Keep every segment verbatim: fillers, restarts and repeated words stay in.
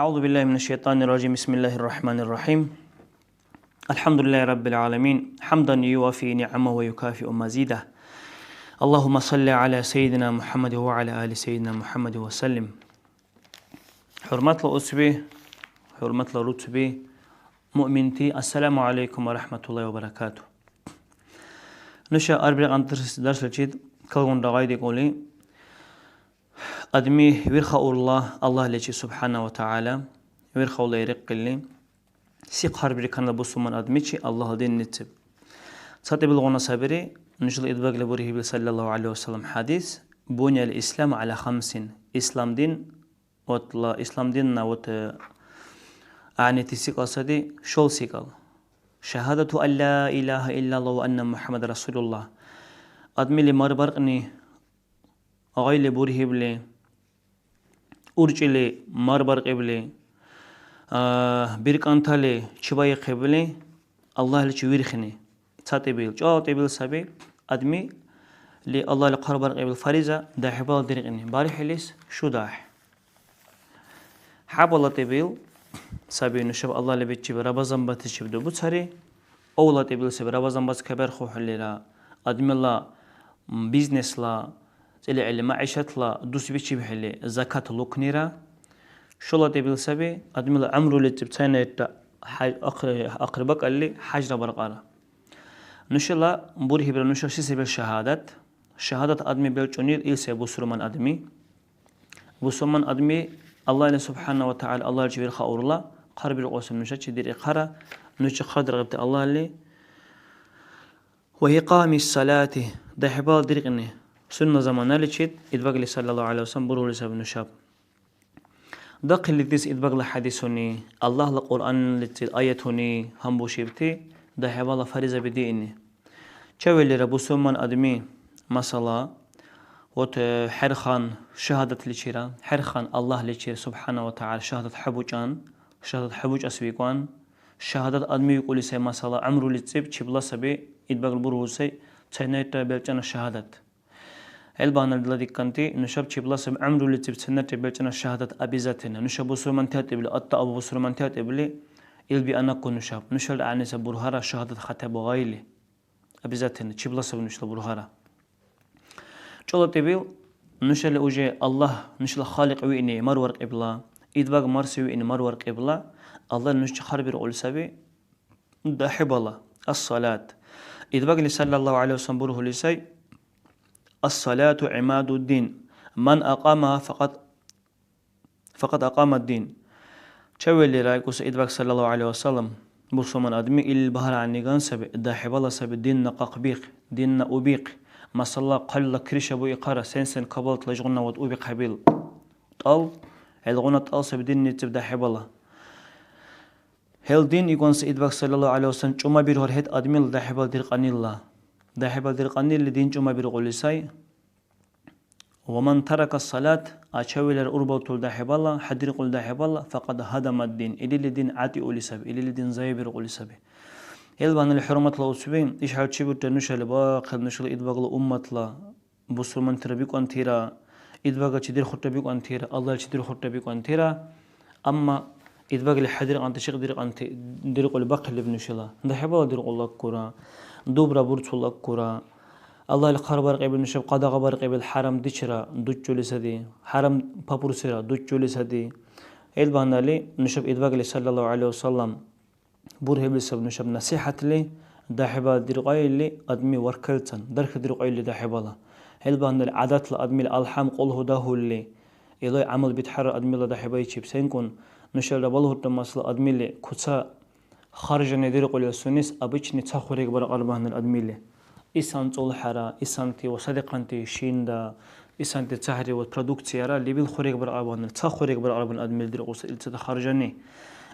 أعوذ بالله من الشيطان الرجيم. بسم الله الرحمن الرحيم. الحمد لله رب العالمين. حمدا يوافي نعمه ويكافئ مزيده. اللهم صل على سيدنا محمد وعلى آل سيدنا محمد وسلم. ХӀурматла уцби, хӀурматла руцби, муъминти, ассаламу гӀялайкум ва рахматуллахи ва баракатух. Нуша арбякьян дарс-, дарсличид калгунра гъайдикӀули, адми вирхаурла Аллагьличи субхӀяна ва тагӀяла, вирхаула ирикъили, сихъ гьарбирканла бусурман адмичи Аллагьла диннициб. Цатибилгъуна сабири, нушала Идбагли бургьибил саллаллаху гӀалайхи ва саллям хӀядис: «Буния аль-ислам гӀяла хамсин». Ислам дин, ватла, ислам динна, вот, э, гӀягӀнити секӀал сади, шел секӀал. Шагьадату ан ла иляха иллаллах ва анна МухӀяммад расулуллах. Адмили марбаркьни, гъайли бургьибли, уркӀили марбаркьибли, а, биркӀантали чебаихъибли, Аллагьличи вирхни. Цатибил, чӀалтӀибил саби, адмили Аллагьли хъарбаркьибил фариза дяхӀибал диркьни, бархӀилис шудахӀ. ХӀябалатӀибил саби нушаб Аллагьли бечиб Рабазан батичиб дубуцари, авлатӀибил саби Рабазан бац каберхухӀелира, адмила, м, бизнесла, цӀилигӀили маишатла дус бичибхӀели закат лукнира, шалатӀибил саби адмила гӀямруличиб цайнайта хӀяж-, ахъри-, ахъри бакӀалли хӀяжра баркьара. Нушала бургьибра нуша ши сабил шагьадат. Шагьадат адми белчӀунил ил сай бусурман адми. Бусурман адми Аллагьли субхӀяна ва тагӀяла Аллагьличи вирхаурла, хъарбиркьуси нушачи дирихъара, нушачи хъардаргъибти Аллагьли. Ва икьамис салати, дяхӀибал диркьни, сунна заманаличид Идбагли саллаллаху гӀалайхи ва саллям бурули саби нушаб. Дахъилитис Идбагла хӀядисуни, Аллагьла Кьуръаннизир аятуни гьанбушибти дяхӀибала фаризаби диъни. Чевелира бусурман адми, масала, вот, э, хӀерхан шагьадатличира, хӀерхан Аллагьличир, субхӀяна ва тагӀяла, шагьадат хӀебучӀан, шагьадат хӀебучӀас викӀван, шагьадат адми викӀули сай, масала, гӀямрулициб чебла саби, Идбагли бургьули сай, цайнайта белчӀана шагьадат. ХӀел багьандан дила дикканти, нушаб чебла саби гӀямрулициб цайнарти белчӀана шагьадат обязательно. Нуша бусурманти атӀибли, атта абу бусурманти атӀибли, ил бианакку нушаб. Нушала гӀягӀниса бургьара шагьадат хатӀа багьайли. Обязательно. Чебла саби нушала бургьара. ЧӀалатӀибил нушали уже Аллагь, нушала Халикь виъни марваркьибла, Идбаг марси виъни марваркьибла, Аллагь нушачи хъарбиркьули саби. ДяхӀибала, ас-салат. Идбагли саллаллаху гӀалайхи ва саллям бургьули сай: «Ас-салату гӀимадуддин. Ман акьамаха факьад, факьад акьамаддин». Чевелира, икӀуси Идбаг саллаллаху гӀалайхи ва саллям, бусурман адми ил багьар гӀягӀниган саби, дяхӀибала саби динна къакъбихъ, динна убихъ. Масала, хъалила криша буихъара, сен-сен кабалтла ишгъуна вад убихъабил. ТӀал, гӀелгъуна тӀал саби диннициб дяхӀибала. ХӀел дин, икӀуси Идбаг саллаллаху гӀалайхи ва саллям, чӀумабирхьур хӀед адмил дяхӀибал диркьанила. ДяхӀибал диркьанили дин чӀумабиркьули сай. Ва ман тарака салат, а чевилар урбалтул дяхӀибала, хӀядиркьул дяхӀибала, факьад гьадамад дин, илили дин гӀятӀиули саби, илили дин зайбиркьули саби. ХӀел багьандан, хӀурматла уцби, иш хӀял чебуртира нушали бахъал нушала Идбагла умматла бусурмантира бикӀвантира, Идбагачи дирхурта бикӀвантира, Аллагьличи дирхурта бикӀвантира, амма Идбагли хӀядиркьанти, шикьдиркьанти диркьули бахъил леб нушала. ДяхӀибала диркьулаккура, дубра бурцулаккура. Аллагьли хъарбаркьибил нушаб къадагъабаркьибил хӀярамдичира дуччули сади, хӀярам папурсира дуччули сади. Ил багьандан нушаб Идбагли саллаллаху гӀалайхи ва саллям, БургӀебли саби нушаб насихӀятли, дяхӀибала диркьаили адми варкалцан, дархьдиркьаили дяхӀибала. ХӀел багьандан гӀядатла адмили алхӀям кьулгьу дагьули, илай гӀямал битхӀярра адмила дяхӀибайчиб. СенкӀун нушалра балгьуртӀа масала адмили куца харжани диркьулил сунес обычный ца хурег баркьар багьандан адмили. Исан цӀулхӀяра, исанти ва садикьанти шинра, исанти цахӀри ва продукцияра лебил хурег баркьабанира, ца хурег баркьабан адмили диркьуси илцад харжани.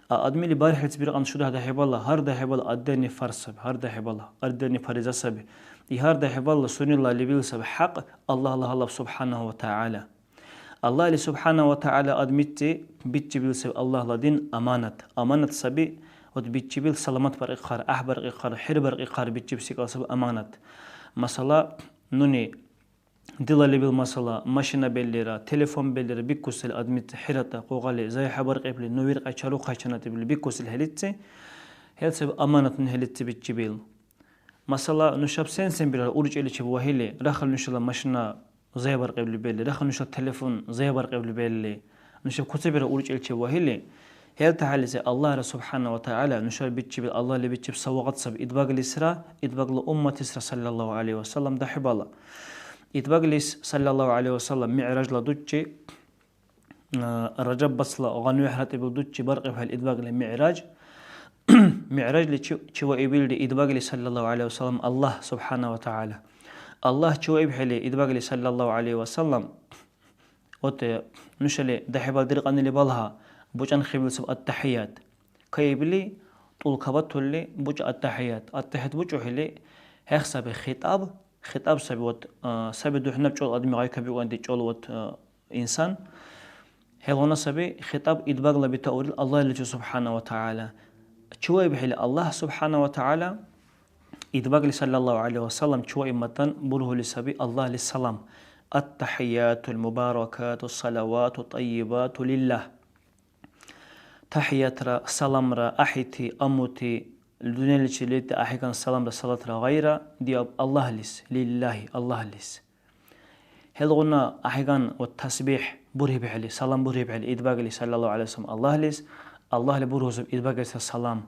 А адмили бархӀилис биркьан шура дяхӀибала, гьар дяхӀибала отдельный фарз саби, гьар дяхӀибала отдельный фариза саби. И гьар дяхӀибала сунела лебил саби хӀякь Аллагьла гьалаб субхӀянагьу ва тагӀяла. Аллагьли субхӀяна ва тагӀяла адмичи бичибил саби Аллагьла дин аманат. Аманат саби, вот, бичибил саламат баркьихъар, гӀяхӀ баркьихъар, хӀер баркьихъар бичиб секӀал саби аманат. Масала, нуни дила лебил масала, машина беллира, телефон беллира биккусил адмици хӀерата къугъали зайхӀебаркьибли, ну виркьяй чарухъайчи гьанатӀибли биккусил хӀелици, хӀел саби аманатуни хӀелици бичибил. Масала, нушаб сен-сен бирар уркӀиличиб вахили, рахли нушала машина зайбаркьибли белли, рахли нушала телефон зайбаркьибли белли, нушаб куцабира уркӀиличиб вахили, хӀел тахӀяллизи Аллагьра субхӀяна ва тагӀяла нушаб бичибил Аллагьли бичиб савгъат саби Идбаглисра, Идбагла умматисра, саллаллаху гӀалайхи ва саллям, дяхӀибала. Идбаглис, саллаллаху гӀалайхи ва саллям, МигӀражла дуччи, а, Ражаб басла гъану хӀяратӀибил дуччи баркьибхӀели Идбагли МигӀраж. МигӀражли чи-, чиваибилри Идбагли, саллаллаху гӀалайхи ва саллям, Аллагь субхӀяна ва тагӀяла. Аллагь чиваибхӀели Идбагли, саллаллаху гӀалайхи ва саллям, вот, э, нушали дяхӀибал диркьанили балга, бучӀан хибил саб ат-тахӀият. Кайибли, тӀул кабатурли, бучӀа ат-тахӀият. Ат-тахӀият бучӀухӀели, хӀех саби хитӀаб, хитӀаб саби, вот, а, саби духӀнаб чӀул адми гъайкабикӀуанти чӀул, вот, а, инсан. ХӀелгъуна саби хитӀаб Идбагла бетаурил Аллагьличи субхӀяна ва тагӀяла. ЧиваибхӀели Аллагь субхӀяна ва тагӀяла, Идбагли, саллаллаху гӀалайхи ва саллям, чиваибматан бургьули саби Аллагьли салам: «Ат-тахӀиятул мубаракату салавату тӀайибату лиллагь». ТахӀиятра, саламра, ахӀити, амути, дунъяличи лерти ахӀекан саламра салатра гъайра диаб Аллагьлис, лиллагьи, Аллагьлис. ХӀелгъуна ахӀекан ва тасбихӀ бурибхӀели, салам бурибхӀели Идбагли, саллаллаху гӀалайхи ва саллям, Аллагьлис, Аллагьли бургьузиб Идбаглисра салам: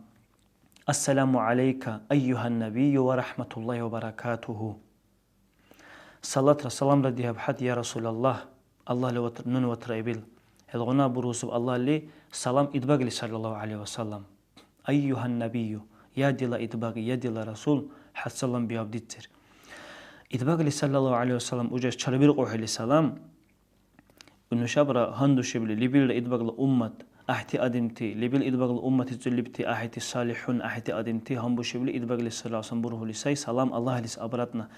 «Ассаламу гӀялайка, айюгьан-набийю, ва рахӀматуллагьи ва баракатугьу». Салатра саламра дигьаб хӀед, я Расулаллагь, Аллагьли ватр-, нуни ватраибил. ХӀелгъуна бургьусуб Аллагьли салам Идбагли, саллаллаху гӀалайхи ва саллям. Айюгьан-набийю, я дила Идбаг, я дила Расул, хӀед салам биаб дицир. Идбагли, саллаллаху гӀалайхи ва саллям, ужас чарбиркьухӀели салам, нушабра гьандушибли, лебилра Идбагла уммат, гӀяхӀти адамти, лебил Идбагла умматли цӀулибти ахӀити салихӀун, гӀяхӀти адамти гьанбушибли, Идбагли саллаллаху гӀалайхи ва саллям бургьули сай салам Аллагьлис обратно: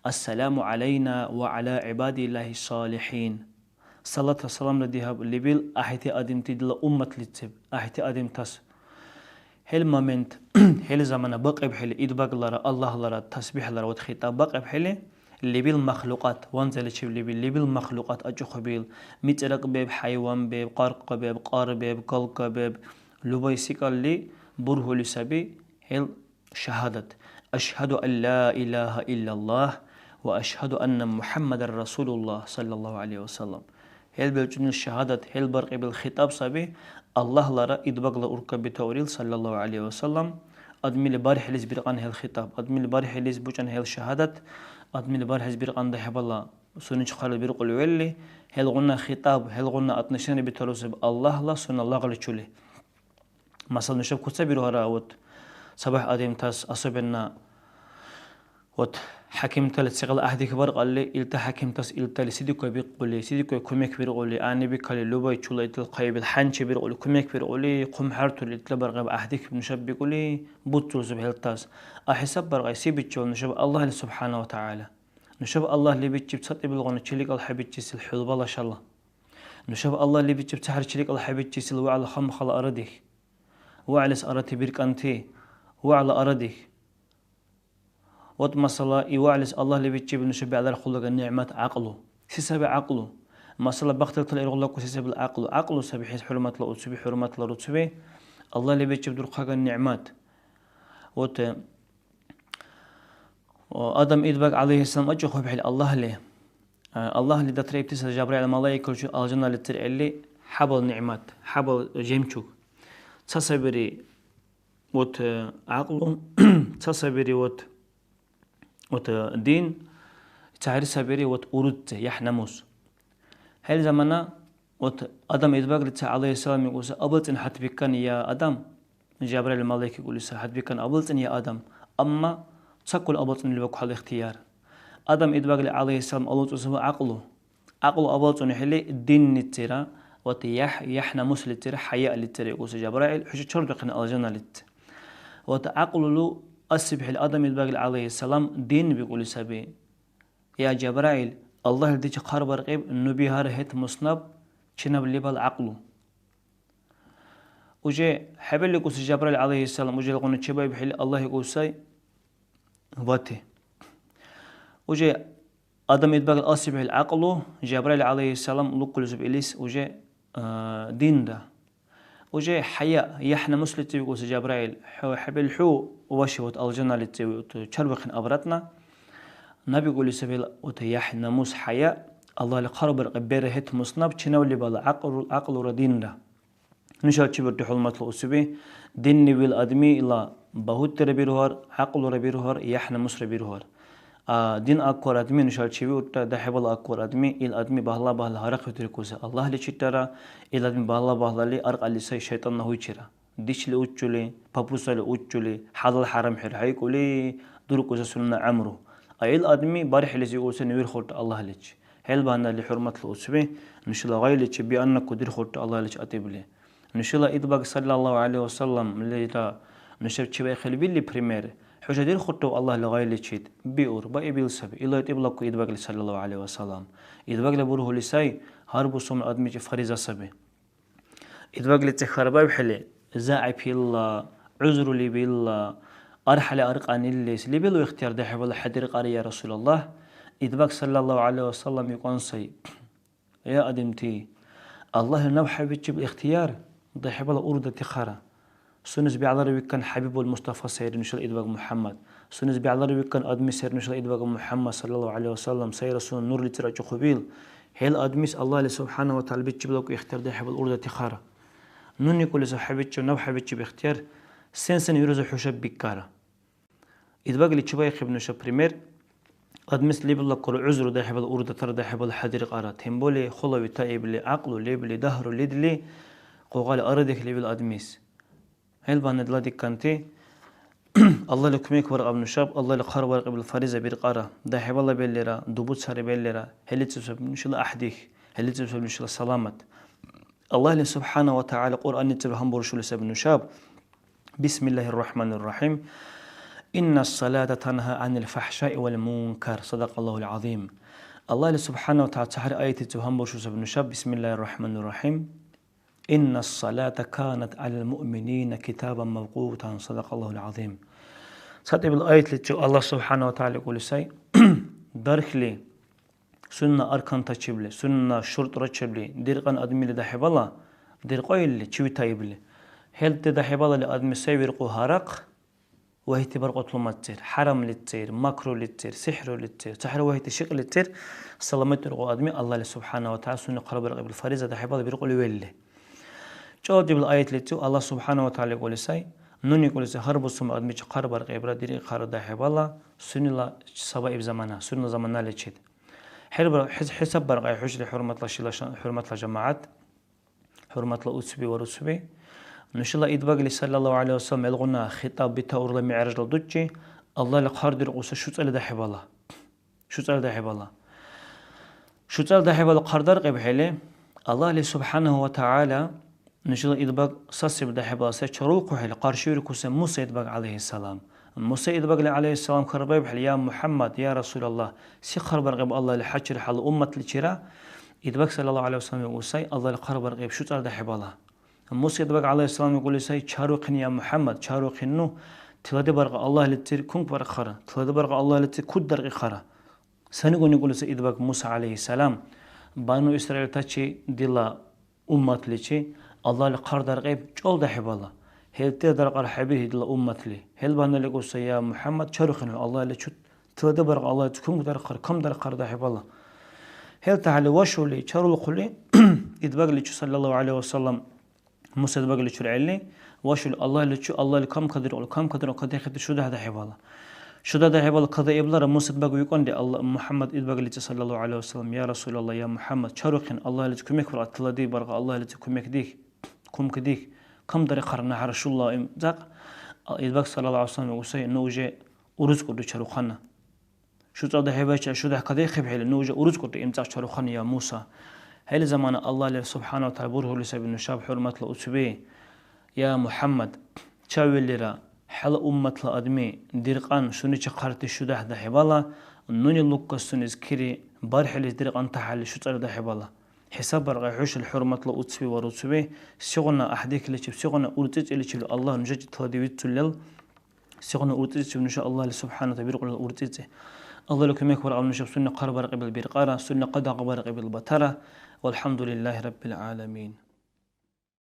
«Ассаламу гӀялайна ва гӀяла гӀибадиллахи салихӀин». Салатра саламра дигьаб лебил ахӀити адамти дила умматлициб, ахӀити адамтас. ХӀел момент, хӀел замана бакьибхӀели, Идбаглара, Аллагьлара, тасбихӀлара вот хитӀаб бакьибхӀели, лебил махлукьат, ванзаличиб лебил, лебил махлукьат акӀахъубил, мицӀираг беб, хӀяйван беб, къаркъа беб, кьар беб, галга беб, лубай секӀалли бургьули саби хӀел шагьадат: «Ашгьаду ан ла илагьа иллаллагь ва ашгьаду анна МухӀяммадан расулуллагь», саллаллаху гӀалайхи ва саллям. ХӀел белчӀунил шагьадат, хӀел баркьибил хитӀаб саби, Аллагьлара Идбагла уркаб бетаурил, саллаллаху гӀалайхи ва саллям, адмили бархӀилис биркьан хӀел хитӀаб, адмили бархӀилис бучӀан хӀел шагьадат, адмили бархӀилис биркьан дехӀибала сунечи хъарли биркьули велли, хӀелгъуна хитӀаб, хӀелгъуна отношение бетарусиб Аллагьла сунела лагъличули. Масала, нушаб куцабиру гьара, вот, цабехӀ адамтас, особенно, вот, хӀякимтала секъал гӀяхӀдихьи баркьалли, илди хӀякимтас илдали се дикӀуй бикьули, се дикӀуй кумекбиркьули, гӀягӀнибикалли, лубай чула итил хъайбил хӀянчи биркьули, кумекбиркьули, хъумхӀертули итла баркьиб гӀяхӀдихьиб нушаб бикӀули, буццулзуб хӀелтас. А хӀисаб баркьай се биччибал нушаб Аллагьли субхӀяна ва тагӀяла? Нушаб Аллагьли бичиб цатӀибилгъуна чиликӀал хӀебиччисил хӀулбала шала. Нушаб Аллагьли бичиб цахӀрачиликӀал хӀебиччисил вегӀла хам-хала арадихь. ВегӀлис арати биркӀанти, вегӀла арадихь. Вот масала, и вегӀлис Аллагьли бичиб нуша бегӀлара хъулаган нигӀмат гӀякьлу. Се саби гӀякьлу? Масала, бахъдартала иргъулаку се сабил гӀякьлу? ГӀякьлу саби хӀед хӀурматла уцуби, хӀурматла руцуби, Аллагьли бичиб дурхъаган нигӀмат. Вот, э, Адам Идбаг гӀялайхиссалам акӀахъубхӀели Аллагьли, а, Аллагьли датраибти саби Жабраил малаикаличи алжаналицир гӀелли хӀябал нигӀмат, хӀябал жемчуг. Ца сабири вот, э, гӀякьлу, ца сабири вот, вот, э, дин, цахӀри сабири вот урут, яхӀ-намус. ХӀел замана вот Адам Идбаглица гӀялайхиссалам икӀуса, абалцӀин хӀятбиккан, я Адам, Жабраил малайк икӀули сай, хӀятбиккан абалцӀин, я Адам, амма цаккули абалцӀунули бакӀухӀела ихтияр. Адам Идбагли гӀялайхиссалам алуцӀуси ва гӀякьлу. ГӀякьлу абалцӀунхӀели динницира, вот яхӀ-, яхӀ-намуслицира, хӀяялицира икӀуси Жабраил, хӀуша чардухъен алжаналици. Вот гӀякьлулу асибхӀели Адам Идбагли гӀялайхиссалам дин бикӀули саби. Я Жабраил, Аллагьли дичи хъарбаркьиб, ну бигьар хӀед муснаб чинаб лебал гӀякьлу. Уже хӀебеликӀуси Жабраил гӀялайхиссалам, уже илгъуна чебаибхӀели, Аллагь икӀусай, вати. Уже Адам идбагли асибхӀели гӀякьлу, Жабраил гӀялайхиссалам лукӀули саби илис уже, а, динра. Уже хӀяя, яхӀ-намусличи викӀуси Жабраил, хӀу хӀебел хӀу ваши вот алжаналичи чарбухъен обратно. Наб викӀули саби, вот яхӀ-намус, хӀяя, Аллагьли хъарбаркьи берхӀет муснаб чинавли бала гӀякьлу-, гӀякьлура динра. Нушачи бурти, хӀурматла уцуби, динни вил адми ила багьудтира бирухӀар, гӀякьлура бирухӀар, яхӀ-намусра бирухӀар. А дин акквар адми нушачи виурта, дяхӀибала акквар адми, ил адми багьла-багьла гьарахъбитиркуси Аллагьличиртара, ил адми багьла-багьлали аркьалли сай шайтӀанна гьуйчира. Дичли учули, папрусали учули, хӀялал-хӀярам хӀерхӀейкӀули дуркӀуси сунна гӀямру. А ил адми бархӀилис викӀусини вирхулра Аллагьличи. ХӀел багьанали, хӀурматла уцби, нушала гъайличи бианнакку дирхулра Аллагьличи атӀибли. Нушала Идбаг саллаллаху гӀалайхи ва саллям лера нушаб чебаихъили били пример. ХӀуша дирхулрав Аллагьла гъайличид? Биур, баибил саби. Илай тӀиблакку Идбагли саллаллаху гӀалайхи ва саллям. Идбагла бургьули сай, гьар бусурман адмичи фариза саби. Идбагличи хьарбаибхӀели, зягӀипилла, гӀузру лебилла, архӀяли аркьанилис лебилу ихтияр дехӀибала хӀедиркьари, я Расулаллагь? Идбаг саллаллаху гӀалайхи ва саллям викӀун сай: Я адамти, Аллагьли наб хӀябичиб ихтияр дехӀибала урдати хара. Сунес бегӀлара виккан ХӀябибул Мустафа сайри нушала Идбаг МухӀяммад. Сунес бегӀлара виккан адми сайри нушала Идбаг МухӀяммад саллаллаху гӀалайхи ва саллям, сайра сунела нурличир акӀахъубил. ХӀел адмис Аллагьли субхӀяна ва тагӀяла бичиб лугу ихтияр дехӀибал урдати хара. Нуни кӀули саб хӀябичиб, наб хӀябичиб ихтияр, сен-сен вируси хӀушаб биккара. Идбагли чебаихъиб нуша пример. Адмис лебилла кура гӀузру дехӀибал урдатар дехӀибал хӀядиркьара, тем более хъула витаибли, гӀякьлу лебли, дагьру ледли, къугъали арадихьли вил адмис. ХӀел багьанадла дикканти, Аллагьли кумек баркьаб нушаб, Аллагьли хъарбаркьибил фариза биркьара, дяхӀибала беллира, дубуцари беллира, хӀелицӀиб саб нушала гӀяхӀдих, хӀелицӀиб саб нушала саламат. Аллагьли субхӀяна ва тагӀяла Кьуръаннизиб гьанбуршули саби нушаб: Бисмиллахир Рахманир Рахим. Инна салата танха гӀанил фахӀшаи вал мункар. Садакаллахул гӀязим. Аллагьли субхӀяна ва тагӀяла цахӀри аятлизиб гьанбуршули саби нушаб: Бисмиллахир Рахманир Рахим. Инна салата канат гӀалал муъминина китабан мавкьутан. Садакаллахул гӀязим. ЦатӀибил аятличи Аллагь субхӀяна ва тагӀяла кӀули сай: Дархли сунна аркантачибли, сунна шуртӀрачибли диркьан адмили дяхӀибала диркьаили чивитаибли, хӀелти дяхӀибалали адми сай виркьу гьарахъ, вагьти баркьудлумацир, хӀярамлицир, макрулицир, сихӀрулицир, цахӀра вагьти шикьлицир саламат иргъу адми Аллагьли субхӀяна ва тагӀяла сунела хъарбаркьибил фариза дяхӀибала биркьули велли. ЧӀалдибил аятличив Аллагь субхӀяна ва тагӀяла кӀули сай: Нуни кӀули сай, гьар бусурман адмичи хъарбаркьибра дирихъара дяхӀибала сунела сабаиб замана, сунела заманаличид. ХӀербар-, хӀис-, хӀисаббаркьай хӀушли, хӀурматла шила ша-, хӀурматла жамагӀят, хӀурматла уцби ва рурсби. Нушала Идбагли саллаллаху гӀалайхи ва саллям илгъуна хитӀаб бетаурла МигӀражла дуччи, Аллагьли хъардиркьуса шуцӀали дяхӀибала. ШуцӀали дяхӀибала. ШуцӀали дяхӀибала хъардаркьибхӀели, Аллагьли субхӀянаху ва тагӀяла нушала Идбаг сасиб дяхӀибала сай чарулхъухӀели, къаршивиркуса Муса Идбаг гӀялайхиссалам. Муса Идбагли гӀялайхиссалам хьарбаибхӀели: Я МухӀяммад, я Расулаллагь, се хъарбаркьиб Аллагьли хӀячир хӀела умматличира? Идбаг саллаллаху гӀалайхи ва саллям викӀули сай: Аллагьли хъарбаркьиб шуцӀали дяхӀибала. Муса Идбаг гӀялайхиссалам викӀули сай: Чарухъен, я МухӀяммад, чарухъен ну, тиладибаркьа Аллагьлицир кункбаркьхара, тиладибаркьа Аллагьлицир куд даркьихъара. СенкӀун викӀули сай Идбаг Муса гӀялайхиссалам: Бану Исраилтачи, дила умматличи, Аллагьли хъардаркьиб чӀал дяхӀибала. ХӀелтира даркьар хӀебирхьи дила умматли. ХӀел багьандан викӀули сай: Я МухӀяммад, чарухъен ну Аллагьличи, тиладибаркьа Аллагьличи кункдаркьхара, камдаркьхара дяхӀибала. ХӀел тахӀели вашули, чарулхъули, Идбагличи, саллаллаху гӀалайхи ва саллям, Муса Идбагличи регӀли, вашули Аллагьличи, Аллагьли камкадиркьули, камкадиркьули кадихъибти шудяхӀ дяхӀибала. ШудяхӀ дяхӀибала кадаиблара Муса Идбаг викӀунри Алла-, МухӀяммад Идбагличи, саллаллаху гӀалайхи ва саллям: Я Расулаллагь, я МухӀяммад, чарухъен, Аллагьличи кумек баркьа, тиладибаркьа Аллагьличи кумек дих, кумек дих, камдарихъара нахӀра шула имцӀакь. Идбаг саллаллаху гӀалайхи ва саллям викӀули сай: Ну уже урузкӀурри чарухъанна. ШуцӀа дяхӀибайчи шудяхӀ кадихъибхӀели, ну уже урузкӀурри имцӀакь чарухъан, я Муса. ХӀела замана Аллагьли субхӀяна ва тагӀяла бургьули саби нушаб, хӀурматла уцби. Я МухӀяммад, чаввелира, хӀела умматла адми диркьан сунечи хъарти шудяхӀ дяхӀибала, нуни лукӀкас сунес кири, бархӀилис диркьан тахӀялли шуцӀали дяхӀибала. ХӀисаббаркьай хӀушил, хӀурматла уцби ва руцби, сегъуна гӀяхӀдекличиб, сегъуна урцӀецӀиличибли Аллагь нушачи тиладивицуллел, сегъуна урцӀецӀичиб нуша Аллагьли субхӀяна ва тагӀяла биркьулил урцӀецӀи. Аллагьли кумекбаркьалли, нушаб сунела хъарбаркьибил биркьара, сунела къадагъабаркьибил батара. Валхамдулиллахи Раббил гӀаламин.